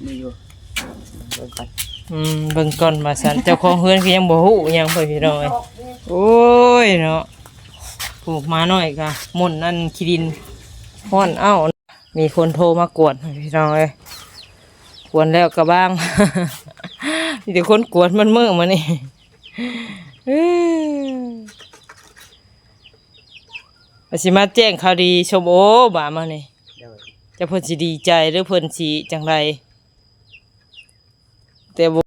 ມີຢູ່ ເບິ່ງກ່ອນ ອືມ ເບິ່ງກ່ອນວ່າຊັ້ນ ເຈົ້າຂອງເຮືອນຄືຍັງບໍ່ຮູ້ຫຍັງ ພໍ່ພີ່ນ້ອງເອີຍ. ໂອ້ຍເນາະ ຜູ້ໝານ້ອຍກະໝົນອັນຂີ້ດິນ ຮ້ອນອ້າວ. ມີຄົນໂທມາກວນ ພີ່ນ້ອງເອີຍ ກວນແລ້ວກະບ້າງ ມີແຕ່ຄົນກວນໝົດມື້ມື້ນີ້ ເອີ ວ່າຊິມາແຈ້ງຂ່າວດີຊົມໂອບາດມື້ນີ້ ໂດຍ ຈັກເພິ່ນຊິດີໃຈ ຫຼື ເພິ່ນຊິຈັ່ງໃດ ແຕ່ບໍ່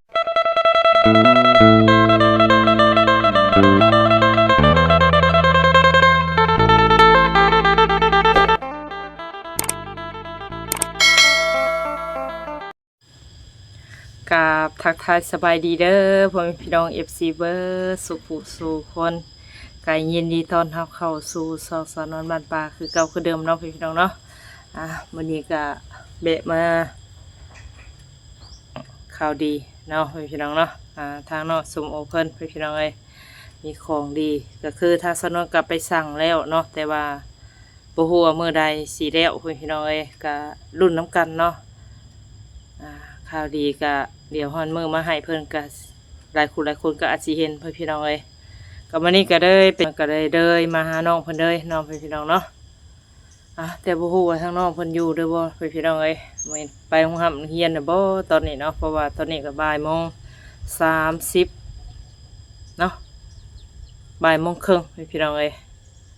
ກາບທັກທາຍສະບາຍດີເດີ ພໍ່ແມ່ພີ່ນ້ອງ ເອັຟຊີ ເບິດສູ່ຜູ້ສູ່ຄົນ ກະຍິນດີຕ້ອນຮັບເຂົ້າສູ່ຊ່ອງສາວນວນບ້ານປ່າ ຄືເກົ່າຄືເດີມເນາະ ພີ່ນ້ອງເນາະ. ອ່າ ມື້ນີ້ກະແບະມາ ຂ່າວດີເນາະ ພີ່ນ້ອງເນາະ. ອ່າ ທາງນ້ອງສົ້ມໂອເພິ່ນ ພີ່ນ້ອງເອີຍ ມີຂອງດີ ກະຄືທາງສາວນວນກະໄປສັ່ງແລ້ວເນາະ ແຕ່ວ່າບໍ່ຮູ້ວ່າມື້ໃດຊິແລ້ວ ພີ່ນ້ອງເອີຍ ກະລຸ້ນນຳກັນເນາະ. ອ່າ ຂ່າວດີກະດຽວຮອດມື້ມາໃຫ້ເພິ່ນ ກະຫຼາຍຄູ່ຫຼາຍຄົນກະອາດຊິເຫັນ ພີ່ນ້ອງເອີຍ. ກະມື້ນີ້ກະເລີຍເປັນ ກະເລີຍ ເລີຍມາຫານ້ອງເພິ່ນເລີຍເນາະ ພີ່ນ້ອງເນາະ. ອ່າ ແຕ່ບໍ່ຮູ້ວ່າທາງນ້ອງເພິ່ນຢູ່ຫຼືບໍ່ ພີ່ນ້ອງເອີຍ. ແມ່ນໄປໂຮງຮຳໂຮງຮຽນແລ້ວບໍ່ຕອນນີ້ເນາະ ເພາະວ່າຕອນນີ້ກໍບ່າຍໂມງສາມສິບເນາະ ບ່າຍໂມງເຄິ່ງ ພີ່ນ້ອງເອີຍ.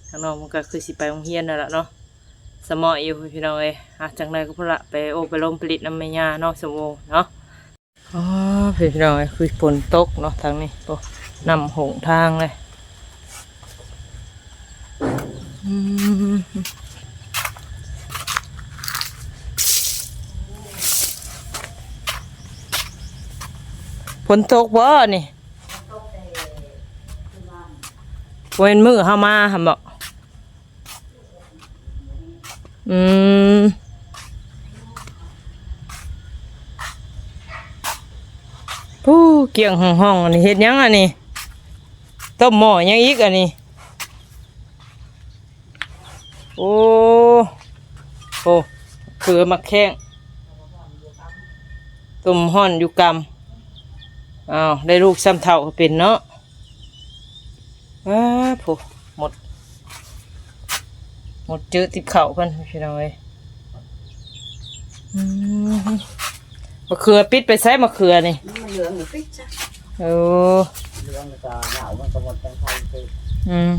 ທາງນ້ອງເພິ່ນກໍຄືຊິໄປໂຮງຮຽນນັ້ນລະເນາະ ສະເໝາະຢູ່ ພີ່ນ້ອງເອີຍ. ອ່າ ຈັ່ງໃດກໍພຸ້ນລະ ໄປໂອ້ໄປລົມໄປຫຼິ້ນນຳແມ່ຍ່ານ້ອງສົມໂອເນາະ. ອໍ ພີ່ນ້ອງເອີຍ ຄືຝົນຕົກເນາະທາງນີ້ ໂອ້ ນ້ຳຫົງທາງເລີຍ. ອືມ ຝົນຕົກບໍ່ນີ້? ບໍ່ແມ່ນມື້ເຮົາມາຫັ້ນບໍ່? ອືມ ຜູ້ ກ້ຽງຫ້ອງໆ ອັນນີ້ເຮັດຫຍັງອັນນີ້? ຕົ້ມໝໍ້ຫຍັງອີກອັນນີ້? ໂອ້ ໂອ້ ເຂືອໝາກແຂ້ງ ຕົ້ມຮ້ອນຢູ່ກຳ. ອ້າວ ໄດ້ລູກຊ້ຳເຖົ້າເປັນເນາະ. ອ້າ ໂພ ໝົດ ໝົດເຈີຕິບເຂົ້າເພິ່ນ ພີ່ນ້ອງເອີຍ. ອືມ ມະເຂືອປິດໄປໃສ ມະເຂືອນີ້? ມັນເຫຼືອງຢູ່ປິດຊະ. ໂອ້ ເຫຼືອງແລ້ວກໍເນົ່າ ມັນກໍໝົດຈັງໄຄ. ອືມ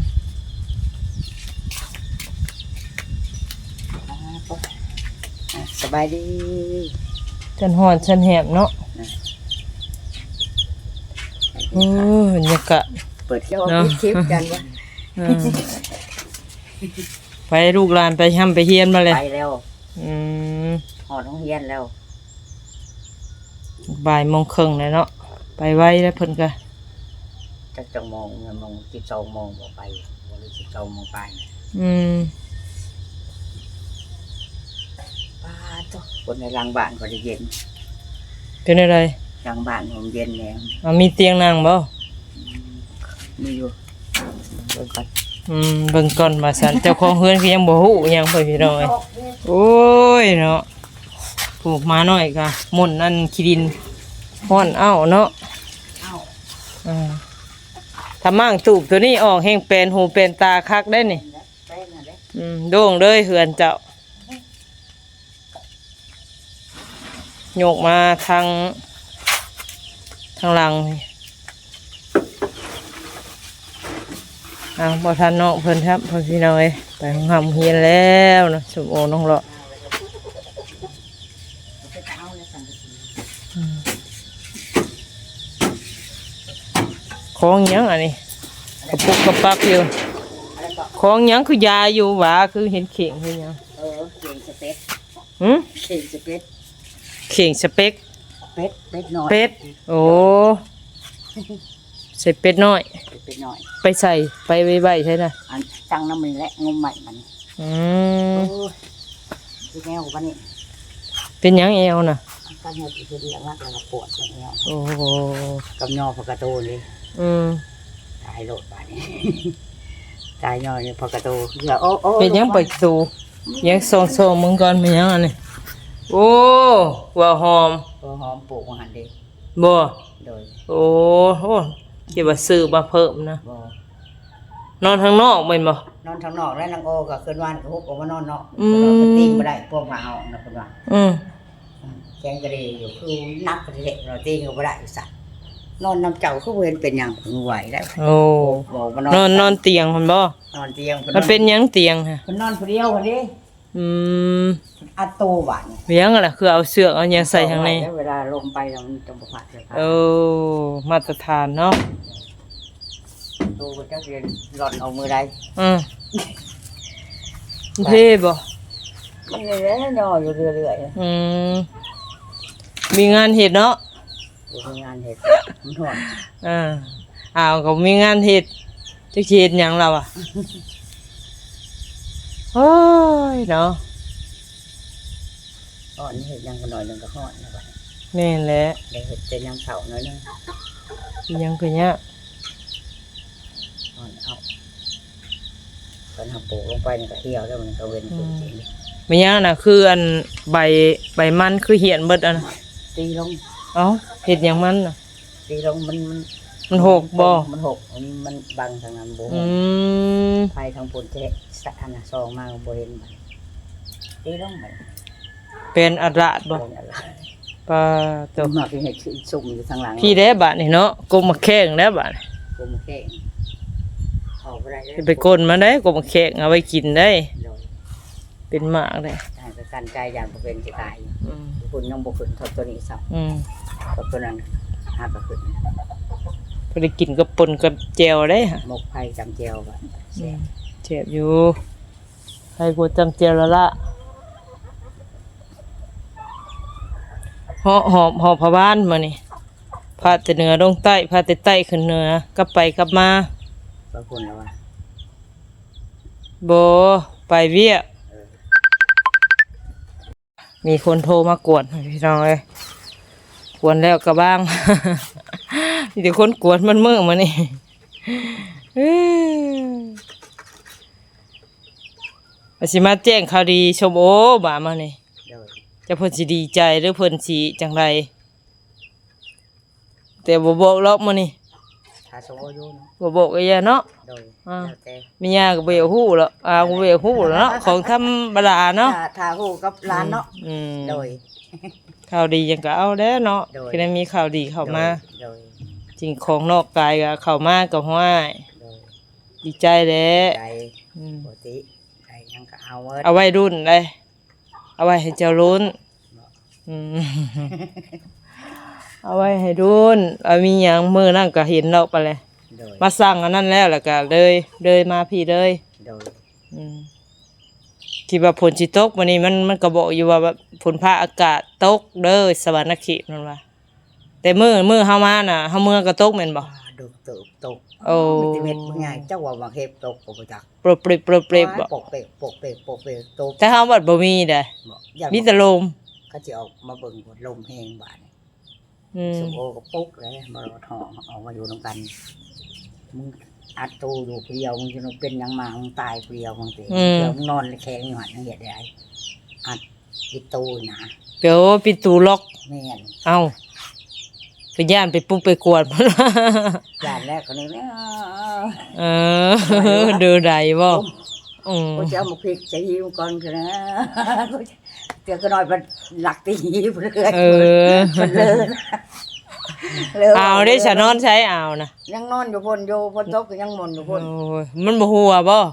ອ່າ ສະບາຍດີ. ຊັ້ນຮ້ອນຊັ້ນແຮບເນາະ. ອ່າ ໂອ້ຍ ບັນຍາກາດ ເປີດຄລິບ ເນາະ ເປີດຄລິບກັນວະ. ເອີ ໄປ ລູກຫຼານໄປຮ່ຳໄປຮຽນມາແລ້ວ? ໄປແລ້ວ. ອືມ ຮອດໂຮງຮຽນແລ້ວ. ບ່າຍໂມງເຄິ່ງແລ້ວເນາະ ໄປໄວແລ້ວເພິ່ນກະ. ຈັກຈັກໂມງ ໂມງ ສິບສອງໂມງບໍ່ໄປ ບໍ່ ຫຼື ສິບສອງໂມງປາຍ. ອືມ ປາດໂທ້ ຄົນໃນຫຼັງບ້ານກໍໄດ້ເຢັນ. ເປັນແນວໃດ? ຫຼັງບ້ານໂຮມເຢັນແລ້ວ. ເອົາ ມີຕຽງນັ່ງບໍ່? ອືມ ມີຢູ່. ເບິ່ງກ່ອນ ອືມ ເບິ່ງກ່ອນວ່າຊັ້ນ ເຈົ້າຂອງເຮືອນຄືຍັງບໍ່ຮູ້ຫຍັງ ພໍ່ພີ່ນ້ອງເອີຍ. ໂອ້ຍເນາະ ຜູ້ໝານ້ອຍກະໝົນອັນຂີ້ດິນ ຮ້ອນອ້າວເນາະ. ອ້າວ ເອີ ຖ້າມ້າງຕູບໂຕນີ້ອອກແຮ່ງແປນຫູແປນຕາຄັກໄດ໋ນີ້. ອືມ ໂລ່ງເລີຍເຮືອນເຈົ້າ. ຍົກມາທາງ ທາງຫຼັງນີ້. ອ້າວ ບໍ່ທັນນ້ອງເພິ່ນຊ້ຳ ພໍ່ພີ່ນ້ອງເອີຍ ໄປໂຮງຮຳໂຮງຮຽນແລ້ວເນາະ ສົມໂອນ້ອງເລາະ. ອືມ ຂອງຫຍັງອັນນີ້ ກະປຸກກະປັກຢູ່ ຂອງຫຍັງຄືຢາຢູ່ຫວາ ຄືເຫັນເຂ່ງຄືຫຍັງ? ເອີ ເຂ່ງສະເປັກ. ຫື? ເຂ່ງສະເປັກ. ເຂ່ງສະເປັກ. ເປັດ ເປັດນ້ອຍ ເປັດ. ໂອ້ ໃສ່ເປັດນ້ອຍ ເປັດນ້ອຍ. ໄປໃສ່ ໄປໄວ້ໃສນະ? ອັນ ຕັ້ງນຳນີ້ແຫຼະ ງຸມໄມ້ມັນ. ອືມ ໂອ້ຍ ຊິແນວບັດນີ້ ເປັນຫຍັງແອວນະ? ການເຮັດ ເຮັດວຽກໜັກແລ້ວກໍປວດແອວ. ໂອ້ ກັບຍໍພະກະໂຕນີ້. ອືມ ຕາຍໂລດບາດນີ້ ຕາຍຍ້ອນພະກະໂຕ. ໂອ້ ໂອ້ ເຮັດຫຍັງປະຕູ? ຍັງສ່ອງໆ ເບິ່ງກ່ອນ ແມ່ນຫຍັງອັນນີ້? ໂອ້ ຫົວຫອມ ຫົວຫອມປູກວ່າຫັ້ນເດ້. ບໍ່? ໂດຍ. ໂອ້ ໂອ້ ຄິດວ່າຊື້ມາເພີ່ມນະ. ບໍ່. ນອນຂ້າງນອກແມ່ນບໍ່? ນອນຂ້າງນອກ ແລ້ວນາງໂອກໍຄືນວານກໍຮຸບອອກມານອນນອກ. ອືມ ເພິ່ນວ່າເພິ່ນຕີງບໍ່ໄດ້ ພວກວ່າເຮົານະ ເພິ່ນວ່າ. ອືມ ແຂງກໍດີຢູ່ ຄືໜັກກໍເດ້ ເນາະ ຕີງກໍບໍ່ໄດ້ ວ່າຊັ້ນ. ນອນນຳເຈົ້າຄືບໍ່ເຫັນເປັນຫຍັງ ເພິ່ນວ່າໄດ້. ໂອ້ ເວົ້າມານອນ ນອນ ນອນຕຽງພຸ້ນບໍ່? ນອນຕຽງ ເພິ່ນ ມັນເປັນຫຍັງຕຽງຫັ້ນ? ເພິ່ນນອນຜູ້ດຽວຫັ້ນເດ້. ອືມ ອັດໂຕບາດນີ້ ເປັນຫຍັງລະ ຄືເອົາເຊືອກເອົາຫຍັງໃສ່ທາງໃນ? ເວລາລົມໄປແລ້ວມັນຈະບໍ່ພັດເລີຍ. ເອີ ມາດຕະຖານເນາະ. ໂຕກໍຈັກຊິລ່ອນອອກມື້ໃດ. ອືມ ເພບໍ່? ມັນນີ້ແຫຼະ ຍໍຢູ່ເລື້ອຍໆ. ອືມ ມີງານເຮັດເນາະ. ບໍ່ມີງານເຮັດ ມັນຮ້ອນ. ເອີ ອ້າວ ກໍບໍ່ມີງານເຮັດ ຈັກຊິເຮັດຫຍັງລະວະ? ໂອ້ຍເນາະ ຮ້ອນ ເຮັດຫຍັງກໍໜ້ອຍໜຶ່ງກໍຮ້ອນແລ້ວ. ແມ່ນແຫຼະ ໄດ້ເຮັດແຕ່ຍາມເຊົ້າໜ້ອຍໜຶ່ງ ເຮັດຫຍັງກໍຍາກ. ອ່ອນເອົາ ຕອນເຮົາປູກລົງໄປນີ້ກໍຫ່ຽວແລ້ວ ມັນກໍເວັ້ນ. ອືມ ເປັນຫຍັງນະ ຄືອັນໃບ ໃບມັນຄືຫ່ຽນເບິດອັນ? ຕີລົງ. ເອົ້າ ເຮັດຫຍັງມັນນະ? ຕີລົງ ມັນ ມັນ ມັນຫົກບໍ່? ມັນຫົກ ມັນ ມັນບັງທາງນັ້ນບໍ່. ອືມ ໄຟທາງພຸ້ນແຈະ ສະ ອັນນ່າ ສ່ອງມາບໍ່ເຫັນ. ຕີລົງ ເປັນອາລາດບໍ່? ເປັນອາລາດ. ປາໂຕ ມັກເຮັດຊຸ່ມຢູ່ທາງຫຼັງ ພີ້ແດ່ບາດນີ້ເນາະ. ກົກໝາກແຂ້ງແດ່ບາດນີ້ ກົກໝາກແຂ້ງ ເອົາບໍ່ໄດ້ເດີ ຢ່າໄປກົນມັນເດ້ ກົກໝາກແຂ້ງເອົາໄວ້ກິນໄດ້. ໂດຍ ເປັນໝາກເດ້ ອ່າ ກໍກັນໄກຢ່າງບໍ່ເປັນຊິຕາຍ. ອືມ ພຸ້ນຍັງບໍ່ຂຶ້ນເທົ່າຕົວນີ້ຊ້ຳ. ອືມ ເທົ່າຕົວນັ້ນຫາກໍຂຶ້ນ ພໍໄດ້ກິນກັບປົ່ນກັບແຈ່ວເດ້ ໝົກໄຂ່ຈ້ຳແຈ່ວກໍແຊບ. ອືມ ແຊບຢູ່. ໃສ່ກົວຈ້ຳແຈ່ວລະລະ ເຫາະຫອບ ຫອບຜ້າບ້ານມື້ນີ້ ພາແຕ່ເໜືອລົງໃຕ້ ພາແຕ່ໃຕ້ຂຶ້ນເໜືອ ກັບໄປກັບມາ. ໄປພຸ້ນແລ້ວຫວາ? ບໍ່ ໄປວຽກ. ເອີ ມີຄົນໂທມາກວນ ພີ່ນ້ອງເອີຍ ກວນແລ້ວກໍບາງ ມີແຕ່ຄົນກວນໝົດມື້ມື້ນີ້. ເອີ ວ່າຊິມາແຈ້ງຂ່າວດີຊົມໂອບາດມື້ນີ້. ໂດຍ ຈັກເພິ່ນຊິດີໃຈ ຫຼື ເພິ່ນຊິຈັ່ງໃດ ແຕ່ບໍ່ບອກດອກມື້ນີ້ ຖ້າຊົມໂອຢູ່ເນາະ ບໍ່ບອກກໍຢ່າເນາະ. ໂດຍ ອ່າ ແລ້ວແຕ່ ແມ່ຍ່າກໍບໍ່ຢາກຮູ້ແລ້ວ ອ່າ ບໍ່ຢາກຮູ້ແລ້ວເນາະ ຂອງທຳມະດາເນາະ ຖ້າ ຖ້າຮູ້ກັບຫຼານເນາະ. ອືມ ອືມ ໂດຍ ຂ່າວດີຫຍັງກໍເອົາແຫຼະເນາະ. ໂດຍ ຄືໄດ້ມີຂ່າວດີເຂົ້າມາ. ໂດຍ ສິ່ງຂອງນອກກາຍກໍເຂົ້າມາກໍ ຫ້ວຍ ໂດຍ ດີໃຈແຫຼະ. ໃຈ ອືມ ປົກກະຕິ ໄດ້ຫຍັງກໍເອົາໝົດ ເອົາໄວ້ລຸ້ນເດ້ ເອົາໄວ້ໃຫ້ເຈົ້າລຸ້ນ. ອືມ ເອົາໄວ້ໃຫ້ລຸ້ນ ເອົາມີຫຍັງມື້ນັ້ນກໍເຫັນດອກປານແຫຼະ. ໂດຍ ມາສັ່ງອັນນັ້ນແລ້ວ ແລ້ວກໍເລີຍ ເລີຍມາພີ້ເລີຍ. ໂດຍ ອືມ ຄິດວ່າຝົນຊິຕົກມື້ນີ້ ມັນ ມັນກໍບອກຢູ່ວ່າ ແບບຝົນຟ້າອາກາດຕົກເດີ ສະຫວັນນະເຂດ ມັນວ່າ. ແຕ່ມື້ ມື້ເຮົາມານະ ເຮົາເມືອກໍຕົກແມ່ນບໍ່? ອ່າ ດົກເຕີບຕົກ. ໂອ້ ມີແຕ່ເມັດບັກໃຫຍ່ ຈັກວ່າບັກເຫັບຕົກກໍບໍ່ຈັກ ໂປຣເປຣະ ໂປຣເປຣະບໍ່? ໂປກເປກ ໂປກເປກ ໂປກເປກຕົກ ແຕ່ເຮົາບັດບໍ່ມີເດ້. ບໍ່ ຢ້ານ ມີແຕ່ລົມ. ເຂົາຊິອອກມາເບິ່ງ ລົມແຮງບາດນີ້. ອືມ ສົມໂອກໍປຸກເດ້ ມາຮອດຫ້ອງ ອອກມາຢູ່ນຳກັນ. ມຶງອັດໂຕຢູ່ຜູ້ດຽວ ມຶງຊິເປັນຫຍັງມາ ມຶງຕາຍຜູ້ດຽວ ມຶງຕິ. ອືມ ເທື່ອມຶງນອນແຂງຢູ່ຫັ້ນ ເຮັດໄດ້ ອັດ ປິດຕູນະ. ໂອ້ ປິດຕູລັອກ. ແມ່ນ. ເອົ້າ ໄປຢ້ານໄປປຸກໄປກວນພຸ້ນ. ຢ້ານແລ້ວ ເຂົານີ້ແມ່ນ. ເອີ ເດີໃດບໍ່? ອືມ ໂອ້ຍ ຊິເອົາໝາກພິກໃສ່ຫິ້ວກ່ອນ ຄືນະ ເທື່ອກໍນ້ອຍມັນລັກຕີເລີຍ. ເອີ ມັນເລີຍ ເລີຍ ເອົາເດ້ ສະນອນໃສເອົານະ? ຍັງນອນຢູ່ພຸ້ນຢູ່ ຝົນຕົກກໍຍັງໝົນຢູ່ພຸ້ນ. ໂອ້ຍ ມັນບໍ່ຫົວບໍ່?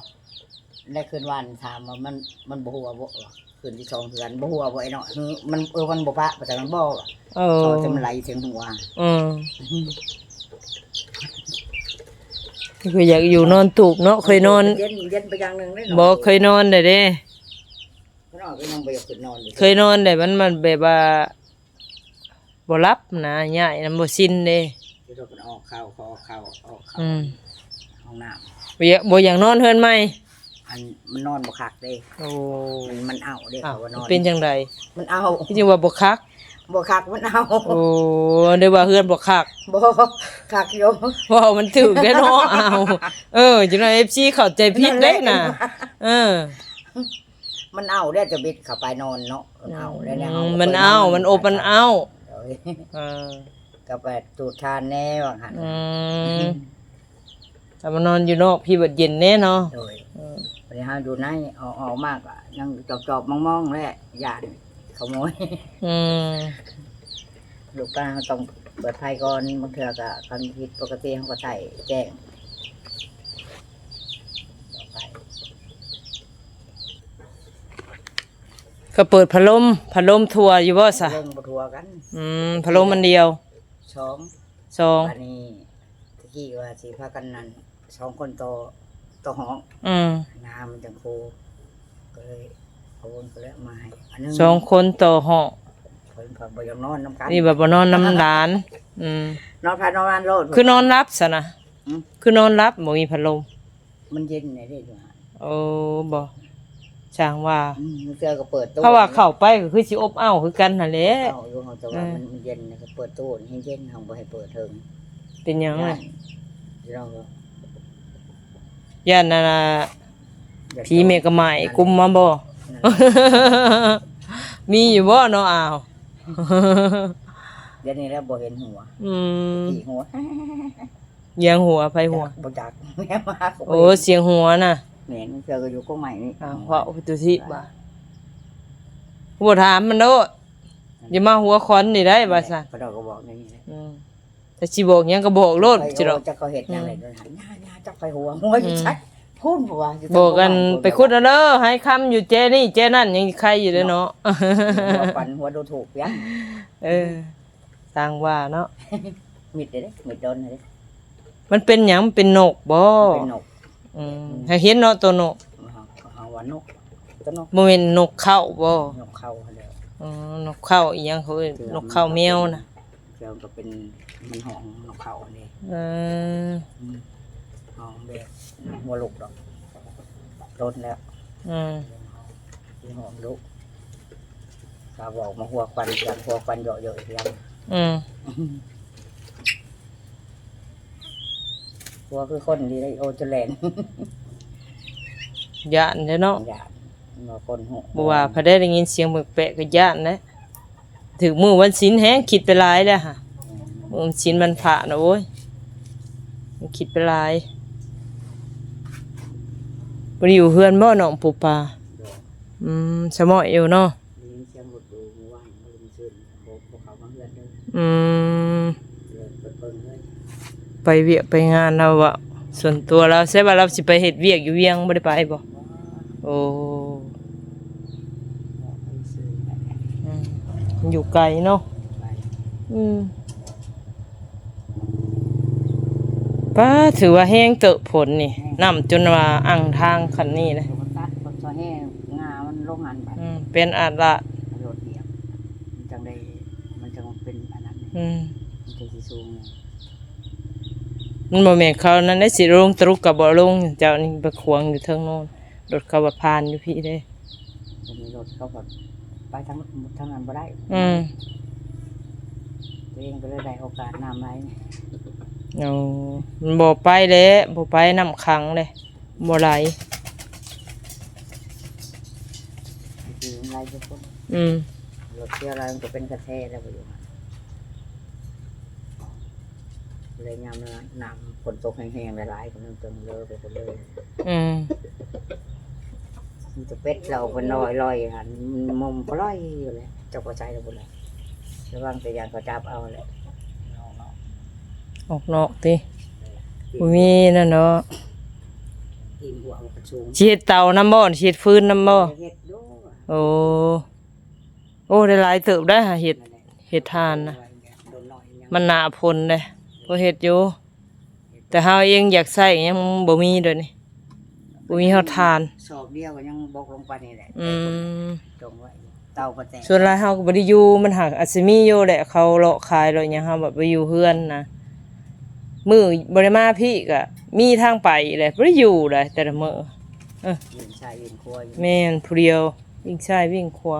ແລະ ຄືນວານຖາມວ່າມັນ ມັນບໍ່ຫົວບໍ່? ຄືນທີສອງເທື່ອ ບໍ່ຫົວບໍ່ໄອ້ນ້ອຍ? ມັນ ເອີ ມັນບໍ່ປະ ວ່າຊັ້ນ ມັນບໍ່. ເອີ ເຂົາຈະມາໄຫຼເທິງຫົວ. ເອີ ຄືຢາກຢູ່ນອນຕູບເນາະ ເຄີຍນອນ ເອີ ເຢັນ ເຢັນໄປຢ່າງໜຶ່ງເດ້ເນາະ. ບໍ່ເຄີຍນອນໄດ້ເດ້ ເຄີຍນອນກໍຍັງບໍ່ຢາກຂຶ້ນນອນຢູ່ ເຄີຍນອນໄດ້ ມັນ ມັນແບບວ່າ ບໍ່ຫຼັບນະ ຍ້າຍນຳບໍ່ຊິນເດ້. ເຈົ້າເພິ່ນອອກເຂົ້າ ເຂົາອອກເຂົ້າ ອອກເຂົ້າ ອືມ ຫ້ອງນ້ຳ ບໍ່ຢາກ ບໍ່ຢາກນອນເຮືອນໃໝ່. ອັນ ມັນນອນບໍ່ຄັກເດ້. ໂອ້ ມັນ ມັນເອົາເດ້. ອ້າວ ເຂົາວ່ານອນ ເປັນຈັ່ງໃດ? ມັນເອົາ ຄືຈັ່ງວ່າບໍ່ຄັກ? ບໍ່ຄັກ ມັນເອົາ. ໂອ້ ນຶກວ່າເຮືອນບໍ່ຄັກ. ບໍ່ ຄັກຢູ່. ເວົ້າມັນຖືກແທ້ເນາະ. ອ້າວ ເອີ ຈັ່ງນັ້ນ ເອັຟຊີ ເຂົ້າໃຈຜິດເດ້ນະ. ເອີ ມັ ມັນເອົາແລ້ວຈະບິດເຂົ້າໄປນອນເນາະ ມັນເອົາແລ້ວ ອືມ ເຮົາກໍ ມັນເອົາ ເປີດນອນ ມັນອົບມັນເອົາ ໂດຍ ເອີ ກໍໄປຈູດຖ່ານແດ່ວ່າຫັ້ນ ອືມ ຖ້າມານອນຢູ່ນອກພີ້ບັດເຢັນແດ່ເນາະ ໂດຍ ອືມ ບັດນີ້ເຮົາຢູ່ໃນ ອອກ ອອກມາກໍຍັງຈອບໆມອງໆແຫຼະ ຢ້ານຂະໂມຍ ອືມ ລູກກາເຮົາຕ້ອງເປີດໄຟກ່ອນ ບາງເທື່ອກໍຄັນຜິດປົກກະຕິເຮົາກໍໃຊ້ແຈ້ງ ກໍເປີດພັດລົມ ພັດລົມທົ່ວຢູ່ບໍ່ຊະ? ພັດລົມບໍ່ທົ່ວກັນ ອືມ ພັດລົມອັນດຽວ ສອງ ສອງ ບາດນີ້ຕະກີ້ວ່າຊິພາກັນນັ້ນ ສອງຄົນຕໍ່ ຕໍ່ຫ້ອງ ອືມ ນ້ຳມັນຈັ່ງໂຄ ກໍເລີຍເອົາວົນກໍເລີຍມາໃຫ້ອັນໜຶ່ງ ສອງຄົນຕໍ່ຫ້ອງ ເພິ່ນກໍບໍ່ຢາກນອນນຳກັນ ນີ້ວ່າບໍ່ນອນນຳຫຼານ ອືມ ນອນໃຜນອນມັນໂລດ ຄືນອນຫຼັບຊັ້ນນະ ຫືມ ຄືນອນຫຼັບ ບໍ່ມີພັດລົມ ມັນເຢັນແດ່ເດ້ຢູ່ຫັ້ນ ໂອ້ ບໍ່ ຊ່າງວ່າ ອືມ ບາງເທື່ອກໍເປີດຕູ້ ເພາະວ່າເຂົ້າໄປກໍຄືຊິອົບເອົາຄືກັນຫັ້ນແຫຼະ ເອົາຢູ່ ແຕ່ວ່າ ອືມ ມັນ ມັນເຢັນ ກໍເປີດຕູ້ໃຫ້ເຢັນ ເຮົາບໍ່ໃຫ້ເປີດເທິງ ເປັນຫຍັງ ຢ້ານ ລະ ພີ່ນ້ອງ ຢ້ານອັນນ່າ ຢ້ານ ຜີແມ່ກະໝ້າຍ ນັ້ນ ກຸມມາບໍ່ ນັ້ນ ມີຢູ່ບໍ່ເນາະ ອ້າວ ດຽວນີ້ແລ້ວບໍ່ເຫັນຫົວ ອືມ ແຕ່ກີ້ຫົວ ຫຍັງຫົວ ໃຜຫົວ ບໍ່ຈັກ ແມ່ມາ ໂອ້ ສຽງຫົວນະ ແມ່ນ ເທື່ອກໍຢູ່ກົກໄມ້ນີ້ ອ້າວ ເວົ້າໄປຕຸທິບາດ ບໍ່ຖາມມັນໂລດ ຢ່າມາຫົວຂວັນນີ້ໄດ້ ວ່າຊັ້ນ ເຂົາເຈົ້າກໍບອກຢ່າງນີ້ແຫຼະ ອືມ ແຕ່ຊິບອກຫຍັງກໍບອກໂລດ ໄປ ຊິດອກ ໂອ້ ຈັກເຂົາເຮັດຫຍັງ ອືມ ໄດ້ໂດຍ ຍ່າໆ ຈັກໄປຫົວ ຫົວຢູ່ ອືມ ໃສ ພຸ້ນ ບໍ່ວ່າ ບອກກັນ ໄປຂຸດເອົາເດີ ໄຮຄຳຢູ່ແຈນີ້ແຈນັ້ນ ຍັງໄຄຢູ່ເດ້ເນາະ ເນາະ ຫົວປັນຫົວດູຖືກຫຍັງ ເອີ ຊ່າງວ່າເນາະ ມິດເດ້ ມິດດົນເດ້ ມັນເປັນຫຍັງ? ມັນເປັນນົກບໍ່? ເປັນນົກ ອືມ ໃຫ້ເຫັນເນາະ ໂຕນົກ ເຮົາ ເຮົາວ່ານົກ ໂຕນົກ ບໍ່ແມ່ນນົກເຄົ້າບໍ່? ນົກເຄົ້າຫັ້ນແຫຼະ ອໍ ນົກເຄົ້າອີ່ຫຍັງເຂົາເອີ້ນ ນົກເຄົ້າແມວນະ ແລ້ວກໍເປັນ ມັນຮ້ອງນົກເຄົ້າຫັ້ນເດ້ ເອີ ອືມ ຮ້ອງແບບຫົວລຸກດອກ ດົນແລ້ວ ອືມ ຮ້ອງດຸ ຖ້າເວົ້າມາຫົວຄວັນກັນ ຫົວຄວັນເຍາະໆອີກຢ່າງ ອືມ ຫົວຄືຄົນດີເດ້ ໂອ ຈະແລ່ນ ຢ້ານເດ້ເນາະ ຢ້ານ ວ່າຄົນຮູ້ ບໍ່ວ່າໃຜໄດ້ຍິນສຽງແປກໆກໍຢ້ານແຫຼະ ຖືກມື້ວັນສິນແຮງຄິດໄປຫຼາຍແລ້ວຫະ ອືມ ມື້ວັນສິນວັນພະນະ ໂອ້ຍ ຄິດໄປຫຼາຍ ບໍ່ໄດ້ຢູ່ເຮືອນບໍ່ນ້ອງປູປາ? ບໍ່ ອືມ ສະໝໍ້ຢູ່ເນາະ ໄດ້ຍິນສຽງລົດດູມື້ວານ ມື້ຊືນ ບໍ່ ບໍ່ເຂົ້າມາເຮືອນເດີ ອືມ ເລີຍເປີດເບິ່ງເລີຍ ໄປວຽກໄປງານລາວເວົ້າ ສ່ວນຕົວລາວ ໃຊ່ວ່າລາວຊິໄປເຮັດວຽກຢູ່ວຽງ ບໍ່ໄດ້ໄປບໍ່? ບໍ່ ໂອ້ ອືມ ຢູ່ໄກເນາະ ໄກ ອືມ ປ້າ ຖືວ່າແຮງເຕີບຝົນນີ້ ແຮງ ນ້ຳຈົນວ່າອັ່ງທາງຄັນນີ້ນະ ແລ້ວກໍຕັດ ເພິ່ນກໍແຮ່ງາມັນລົງຫັ້ນບາດ ອືມ ເປັນອາດລະ ໂລດດຽວ ມັນຈັ່ງໄດ້ ມັນຈັ່ງເປັນອັນນັ້ນ ອືມ ມັນຈັ່ງຊິສູງ ມັນບໍ່ແມ່ນເຂົານັ້ນເດ້ ຊິລົງຕະລຸກກໍບໍ່ລົງ ເຈົ້ານີ້ໄປຂວາງຢູ່ເທິງໂນ້ນ ລົດເຂົາວ່າຜ່ານຢູ່ພີ້ເດ້ ບັດນີ້ລົດເຂົາກໍໄປທາງ ທາງນັ້ນບໍ່ໄດ້ ອືມ ຕົວເອງກໍເລີຍໄດ້ໂອກາດນ້ຳໄຫຼ ໂອ້ ມັນບໍ່ໄປແຫຼະ ບໍ່ໄປ ນ້ຳຂັງເດ້ ບໍ່ໄຫຼ ຄືມັນໄຫຼຢູ່ພຸ້ນ ອືມ ລົດເຊຍລາວມັນກໍເປັນກະແສແລ້ວ ບໍ່ຢູ່ຫັ້ນ ເລີຍຍາມນ້ຳຝົນຕົກແຮງໆຫຼາຍໆ ກໍມັນຈຶ່ງເລີໄປພຸ້ນເລີຍ ອືມ ມີແຕ່ເປັດລາວເພິ່ນລອຍໆ ຫັ້ນ ມຸມກໍລອຍຢູ່ແຫຼະ ຈັກວ່າໃສລະພຸ້ນແຫຼະ ລະວັງແຕ່ຢ້ານເຂົາຈັບເອົາແຫຼະ ອອກນອກຕິ ບໍ່ມີນັ້ນເນາະ ຕີນຫົວມັນກໍສູງ ຊິເຮັດເຕົານຳບໍ່? ຊິເຮັດຟືນນຳບໍ່? ເຮັດຢູ່ ໂອ້ ໂອ້ ໄດ້ຫຼາຍເຕີບໄດ໋ຫາເຮັດ ເຮັດຖ່ານນະ ມັນໜ້າຝົນເດ້ ພໍເຮັດຢູ່ ແຕ່ເຮົາເອງຢາກໃຊ້ຍັງບໍ່ມີດຽວນີ້ ບໍ່ມີຮອດຖ່ານ ສອບດຽວກໍຍັງບົກລົງປານນີ້ແຫຼະ ອືມ ຈົງໄວ້ ເຕົາກໍແຕກ ສ່ວນຫຼາຍເຮົາກໍບໍ່ໄດ້ຢູ່ ມັນຫາກອາດຊິມີຢູ່ແຫຼະ ເຂົາເລາະຂາຍເລາະຫຍັງ ເຮົາແບບໄປຢູ່ເຮືອນນະ ມື້ບໍ່ໄດ້ມາພີ້ກໍມີທາງໄປແຫຼະ ບໍ່ໄດ້ຢູ່ໃດແຕ່ລະມື້ ເອີ ວິ່ງຊ້າຍວິ່ງຂວາຢູ່ ແມ່ນ ຜູ້ດຽວ ວິ່ງຊ້າຍວິ່ງຂວາ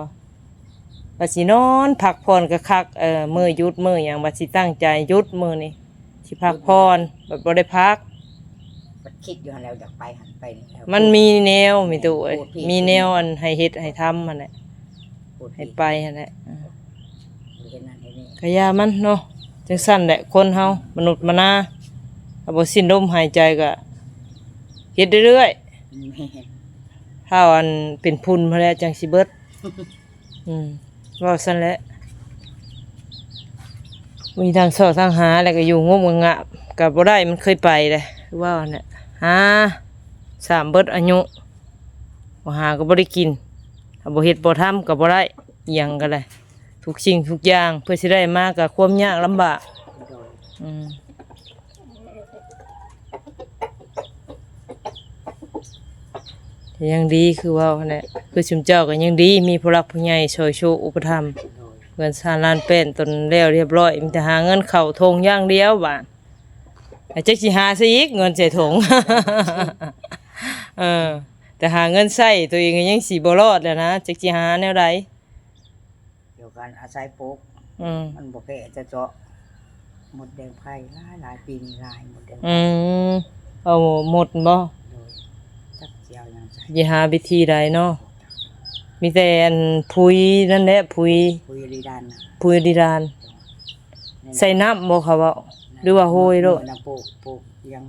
ວ່າຊິນອນພັກຜ່ອນຄັກໆ ເອີ ມື້ຢຸດມື້ຫຍັງ ວ່າຊິຕັ້ງໃຈຢຸດມື້ນີ້ ຊິພັກຜ່ອນ ບັດບໍ່ໄດ້ພັກ ບັດ ຄິດຢູ່ຫັ້ນແຫຼ້ວ ຢາກໄປຫັ້ນໄປນີ້ແຫຼ້ວ ມັນມີແນວ ມີຕູ້ເອີຍ ໂພດພີ້ ມີແນວອັນໃຫ້ເຮັດໃຫ້ທຳຫັ້ນແຫຼະ ໂພດພີ້ ໃຫ້ໄປຫັ້ນແຫຼະ ເອີ ເຮັດນັ້ນເຮັດນີ້ ກະຢ່າມັນເນາະ ຈັ່ງຊັ້ນແຫຼະ ຄົນເຮົາ ມະນຸດມະນາ ຖ້າບໍ່ສິ້ນລົມຫາຍໃຈກະເຮັດເລື້ອຍໆ ແມ່ນ ຖ້າອັນເປັນຝຸ່ນພຸ້ນແຫຼະ ຈັ່ງຊິເບິດ. ອືມ ເວົ້າຊັ້ນແຫຼະ ມີທາງຊອກທາງຫາ ແລ້ວກໍຢູ່ງົບງາບ ກໍບໍ່ໄດ້ ມັນເຄີຍໄປເດ້ ເວົ້າແຫຼະ ຫາສາມເບິດອາຍຸ ບໍ່ຫາກໍບໍ່ໄດ້ກິນ ຖ້າບໍ່ເຮັດບໍ່ທຳກໍບໍ່ໄດ້ ອີ່ຫຍັງກໍໄດ້ ທຸກສິ່ງທຸກຢ່າງ ເພື່ອຊິໄດ້ມາກໍຄວາມຍາກລຳບາກ ອືມ. ຍັງດີຄືເວົ້າຫັ້ນແຫຼະ ຄືຊຸມເຈົ້າກໍຍັງດີ ມີຜູ້ຫຼັກຜູ້ໃຫຍ່ຊ່ອຍຊູອຸປະຖຳ ເຮືອນຊານລານແປ້ນຕົນແລ້ວຮຽບຮ້ອຍ ມີແຕ່ຫາເງິນເຂົ້າຖົງຢ່າງດຽວບາດ ແລ້ວຈັກຊິຫາໃສອີກເງິນໃສ່ຖົງ ເອີ ແຕ່ຫາເງິນໃຊ້ຕົວເອງກໍຍັງຊິບໍ່ລອດແລ້ວນະ ຈັກຊິຫາແນວໃດ. ດຽວກັນອາໄສປູກ ອືມ ມັນບໍ່ແພ້ຈະເຈາະ ມົດແດງໄຟຫຼາຍໆ ປີນີ້ຫຼາຍມົດແດງໄຟ ອືມ ເອົາມົດບໍ່ ໂດຍ ຈັກຊິເອົາຫຍັງໃສ່ ຊິຫາວິທີໃດເນາະ ມີແຕ່ອັນຜຸຍນັ້ນແຫຼະ ຜຸຍ ປຸຍລີດານນະ ປຸຍລີດານ ແມ່ນ ໃສ່ນ້ຳບໍ່ເຂົາເວົ້າ ຫຼືວ່າໂຮຍໂລດ ປູກ ປູກຫຍັງ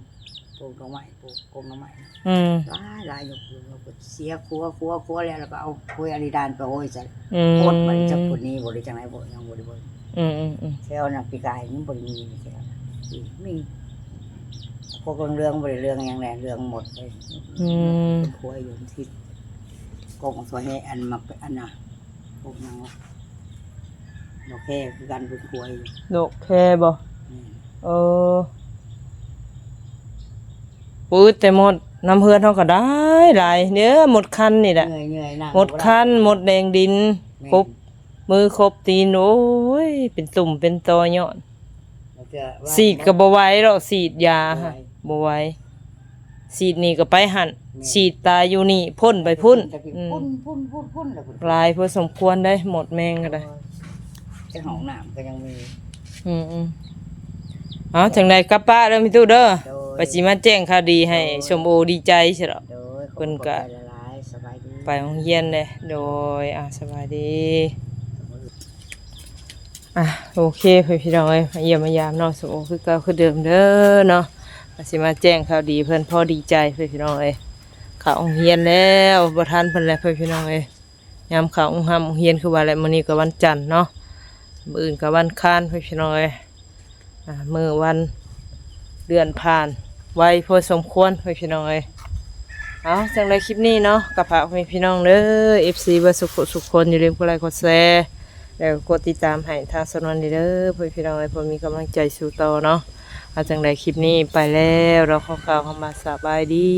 ປູກດອກໄມ້ ປູກກົກໜໍ່ໄມ້ ອືມ ຫຼາຍໆ ຢູ່ ເສຍຄົວ ຄົວ ຄົວແລ້ວ ແລ້ວກໍເອົາໂຮຍອາລິດານໄປໂຮຍໃສ່ ອືມ ໂພດໄປຈັກຄົນນີ້ບໍ່ໄດ້ຈັ່ງໃດບໍ່ ຍັງບໍ່ໄດ້ເບິ່ງ ອືມໆໆ ແຖວນັ້ນປີກາຍຍັງບໍ່ໄດ້ມີແຖວນັ້ນ ມີ ພວກເຫຼືອງໆ ບໍ່ໄດ້ເຫຼືອງຫຍັງແຫຼະ ເຫຼືອງໝົດເລີຍ ອືມ ເປັນຄົວຢູ່ທີ່ກົກມາຊ່ວຍໃຫ້ອັນ ມາ ອັນນ່າ ພວກຫຍັງວະ ດອກແຄຄືກັນ ເປັນຄົວຢູ່ ດອກແຄບໍ່ ອືມ ເອີ ບໍ່ອຶດແຕ່ມົດ ນຳເຮືອນເຮົາກໍໄດ້ຫຼາຍເດີ ມົດຄັນນີ້ແຫຼະ ເມື່ອຍໆ ນັ່ງ ມົດຄັນ ບໍ່ໄດ້ ມົດແດງດິນ ແມ່ນ ຄົບມືຄົບຕີນ ໂອ້ຍ ເປັນຕຸ່ມເປັນຕໍຍ້ອນ ແລ້ວກໍວ່າ ສີດກໍບໍ່ໄຫວດອກ ສີດຢາ ບໍ່ໄຫວ ບໍ່ໄຫວ ສີດນີ້ກໍໄປຫັ້ນ ແມ່ນ ສີດຕາຢູ່ນີ້ ພົ້ນໄປພຸ້ນ ພຸ້ນ ອືມ ພຸ້ນ ພຸ້ນ ພຸ້ນ ພຸ້ນ ແລ້ວພຸ້ນ ຫຼາຍພໍສົມຄວນເດ້ ມົດແມງກໍໄດ້ ໂອ້ຍ ແຕ່ຫ້ອງນ້ຳກໍຍັງມີ ອືມໆ ເອົາ ຈັ່ງໃດກັບປະເດີ ມີຕູ້ເດີ ໂດຍ ໄປຊິມາແຈ້ງຂ່າວດີໃຫ້ ໂດຍ ສົມໂອດີໃຈຊັ້ນດອກ ໂດຍ ເພິ່ນກໍ ຂອບໃຈຫຼາຍໆ ສະບາຍດີ ໄປໂຮງຮຽນເດ້ ໂດຍ ອ່າ ສະບາຍດີ ອ່ະ ໂອເຄ ເພື່ອນພີ່ນ້ອງເອີຍ ມາຢ້ຽມມາຢາມນ້ອງສົມໂອຄືເກົ່າຄືເດີມເດີເນາະ ກໍຊິມາແຈ້ງຂ່າວດີເພິ່ນ ພໍດີໃຈເພື່ອນພີ່ນ້ອງເອີຍ ເຂົ້າໂຮງຮຽນແລ້ວ ບໍ່ທັນເພິ່ນແລ້ວເພື່ອນພີ່ນ້ອງເອີຍ ຍາມເຂົ້າໂຮງຮ່ຳໂຮງຮຽນ ຄືວ່າແຫຼະ ມື້ນີ້ກໍວັນຈັນເນາະ ມື້ອື່ນກໍວັນຄານເພື່ອນພີ່ນ້ອງເອີຍ ອ່າ ມື້ວັນເດືອນຜ່ານໄວພໍສົມຄວນເພື່ອນພີ່ນ້ອງເອີຍ ເອົາ ຈັ່ງໃດຄລິບນີ້ເນາະ ກໍຝາກໃຫ້ພີ່ນ້ອງເດີ ເອັຟຊີ ເບິດສຸຂະສຸຂະຄົນ ຢ່າລືມກົດໄລກົດແຊ ແລ້ວກໍກົດຕິດຕາມໃຫ້ທາງສາວນວນນີ້ເດີ ເພື່ອນພີ່ນ້ອງເອີຍ ເພື່ອມີກຳລັງໃຈສູ້ຕໍ່ເນາະ ເອົາ ຈັ່ງໃດຄລິບນີ້ໄປແລ້ວເນາະ ຂໍກ່າວຄຳວ່າສະບາຍດີ.